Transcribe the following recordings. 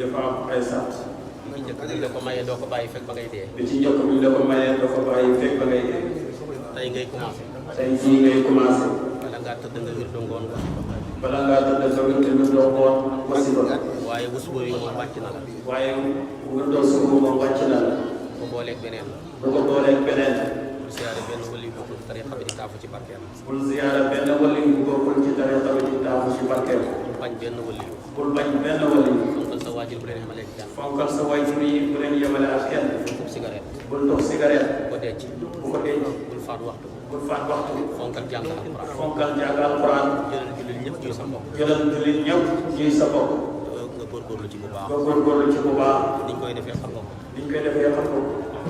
dafa am ay sart. bi njëkk bi la ko mayee doo ko bàyyi fekk ba ngay dee. bi ci njëkk bi la ko mayee doo ko bàyyi fekk ba ngay dee. tey ngay commencé. tey jii ngay commencé. bala ngaa tëdd nga wir dongoon wasifa. bala ngaa tëdd nga wir dongoon wasifa. waaye bu suba bi moom wàcc na la. waaye wir doon suba moom wàcc na la. bu ko booleeg beneen. bu ko booleeg beneen. bul ziyaare benn wali bu bokkul tariqa bi di taafu ci barkeel. bul ziyaare benn wali bu bokkul ci tariqa bi di taafu ci barkeel. bul bañ benn wali. bul bañ benn wali. fonkal sa waajur bu leen yemale ak kenn. fonkal sa waajur yi bu leen yemale ak kenn. bul tux cigarette. bul tux cigarette. bu ko denc. bu ko denc. bul faat waxtu. bul faat waxtu. fonkal jàng alquran. fonkal jàng alquran. jëlal jullit ñëpp ñuy sa mbokk. jëlal jullit ñëpp ñuy sa mbokk. nga góorgóorlu ci bu baax. nga góorgóorlu ci bu baax. niñ koy defee xam nga ko. niñ koy defee xam nga ko.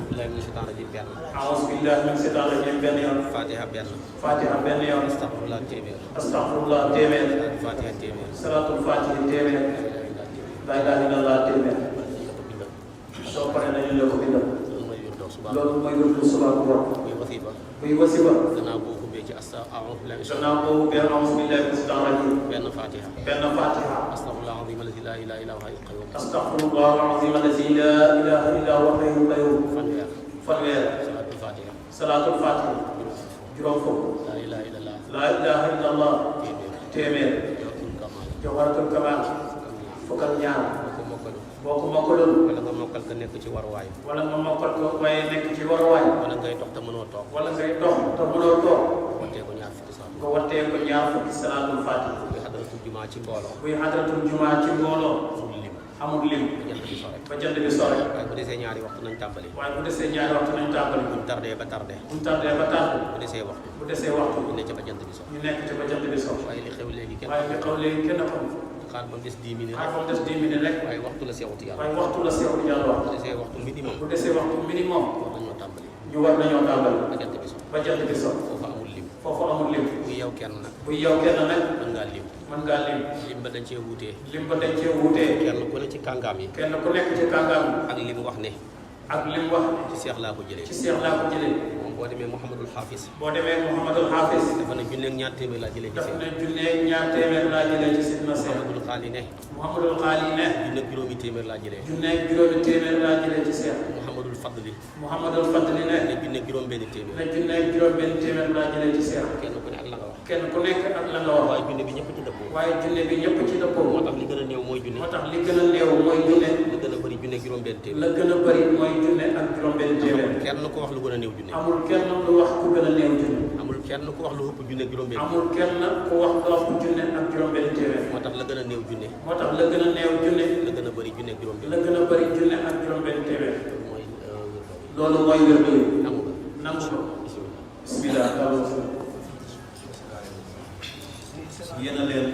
billahi min shaytaan rajim benn. a'uuzu billahi min shaytaan rajim benn yoon. Fatiha benn. Fatiha benn yoon. astaghfirullah téeméer. astaghfirullah téeméer. Fatiha téeméer. salaatul Fatiha téeméer. laa ilaaha illallah téeméer. soo paree dañu la ko bindal. loolu mooy wirdu suba bu bopp. muy wasifa. muy wasifa. gannaaw boo ubbee ci a'uuzu billahi min gannaaw boo ubbee a'uuzu billahi min shaytaan rajim. benn Fatiha. benn Fatiha. astaghfirullah al-azim allazi la ilaha illa huwa al-hayyul qayyum. astaghfirullah al-azim allazi la ilaha illa huwa al-hayyul qayyum. fanweer. fanweer. salaatul Fatiha. salaatul Fatiha. juróom fukk. la ilaha illallah. la ilaha illallah. téeméer. jawharatul kamal. fukk ak ñaar. boo ko mokkalul. wala nga mokkal ka nekk ci waruwaay. wala nga mokkal ko waaye nekk ci waruwaay. wala ngay dox te mënoo toog. wala ngay dox te mënoo toog. wattee ko ñaar fukki sax. nga wattee ko ñaar fukki salaatul Fatiha. buy xadaratul jumaa ci mbooloo. buy xadratul jumaa ci mbooloo. amul lim. amul lim. ba jant bi sore. ba jant bi sore. waaye bu desee ñaari waxtu nañ tàmbali. waaye bu desee ñaari waxtu nañ tàmbali. buñ tardé ba tardé. buñ tardé ba tardé. bu desee waxtu. bu desee waxtu. ñu ne ca ba jant bi sore. ñu nekk ci ba jant bi sore. waaye li xew léegi kenn. waaye li xew léegi kenn xamul. xaar ba mu des 10 minutes xaar rek. ba mu des 10 minutes rek. waaye waxtu la seexuti yàlla. waaye waxtu la seexul yàlla wax. bu desee waxtu minimum. bu desee waxtu minimum. war nañoo tàmbali. ñu war nañoo tàmbali. ba jant bi sore. ba jant bi sore. foofu amul lim. foofu amul lim. bu yow kenn nag. bu yow kenn nag. mën ngaa lim. mën ngaa lim. lim ba dañ cee wuutee. lim ba dañ cee wuutee. kenn ku ne ci kàngaam yi. kenn ku nekk ci kàngaam. ak lim wax ne. ak lim wax. ci seex laa ko jëlee. ci seex laa ko jëlee. moom boo demee Mouhamadul Hafiz. boo demee Mouhamadul Hafiz. dafa ne junneeg ñaar téeméer laa jëlee ci daf seex. ne junneeg ñaar téeméer laa jëlee ci sidna seex. Mouhamadul Xaali ne. Mouhamadul Xaali ne. junneeg juróomi téeméer laa jëlee. junneeg juróomi téeméer laa jëlee ci seex. Mouhamadul Fadli. Mouhamadul Fadli ne. ne junneeg juróom benn téeméer. ne junneeg juróom benn téeméer laa jëlee ci seex. kenn ku ne ak la nga wax. kenn ku nekk ak la nga wax. waaye junne bi ñëpp ci dëppoo. waaye junne bi ñëpp ci dëppoo. moo tax li gën a néew mooy junne. moo tax li gën a néew mooy junne. li gën a bëri junne juróom benn téeméer. la gën a bëri mooy junne ak juróom benn téeméer. kenn ku wax lu gën a néew junne. amul kenn lu wax ku gën a néew junne. amul kenn ku wax lu ëpp junne juróom benn. amul kenn ku wax lu ëpp junne ak juróom benn téeméer. moo tax la gën a néew junne. moo tax la gën a néew junne. la gën a bëri junne juróom benn. la gën a bëri junne ak juróom benn téeméer. mooy loolu mooy wér bi. nangu nga. nangu ko. bismillah. yéen a leen.